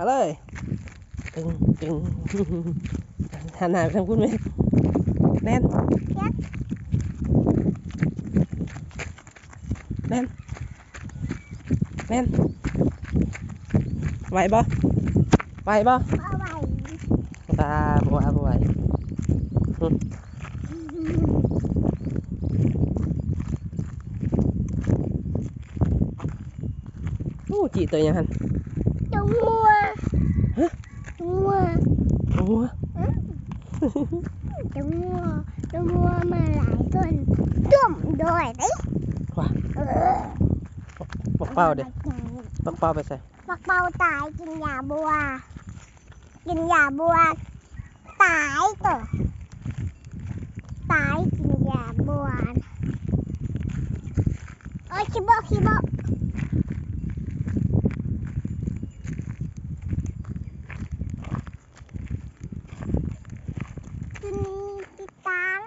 ເອົາເລີຍ ຕຶງ ຕຶງ ຫັນໜ້າໄປທາງພຸ້ນແມ່ ແລ່ນ ແລ່ນ ແລ່ນ ໄຫວບໍ່? ໄຫວບໍ່? ບໍ່ໄຫວ ຕາ ບໍ່ວ່າ ບໍ່ໄຫວ ອື ອູ້ ຈີ່ ໂຕຫຍັງຫັ້ນ? ໂຕງົວ ຮະ? ໂຕງົວ ໂຕງົວ ອື ໂຕງົວ ໂຕງົວມາຫຼາຍຄົນ ຕຸ້ມດ້ວຍເດ້ ວ້າ ເອີ ບັກເປົ້າເດ້ ບັກເປົ້າໄປໃສ? ບັກເປົ້າຕາຍກິນຫຍ້າບົວ ກິນຫຍ້າບົວຕາຍເຕີ ຕາຍກິນຫຍ້າບົວ ໂອ້ຍ ຂີ້ບົກ ຂີ້ບົກ ໂຕນີ້ຕິດຕາມ.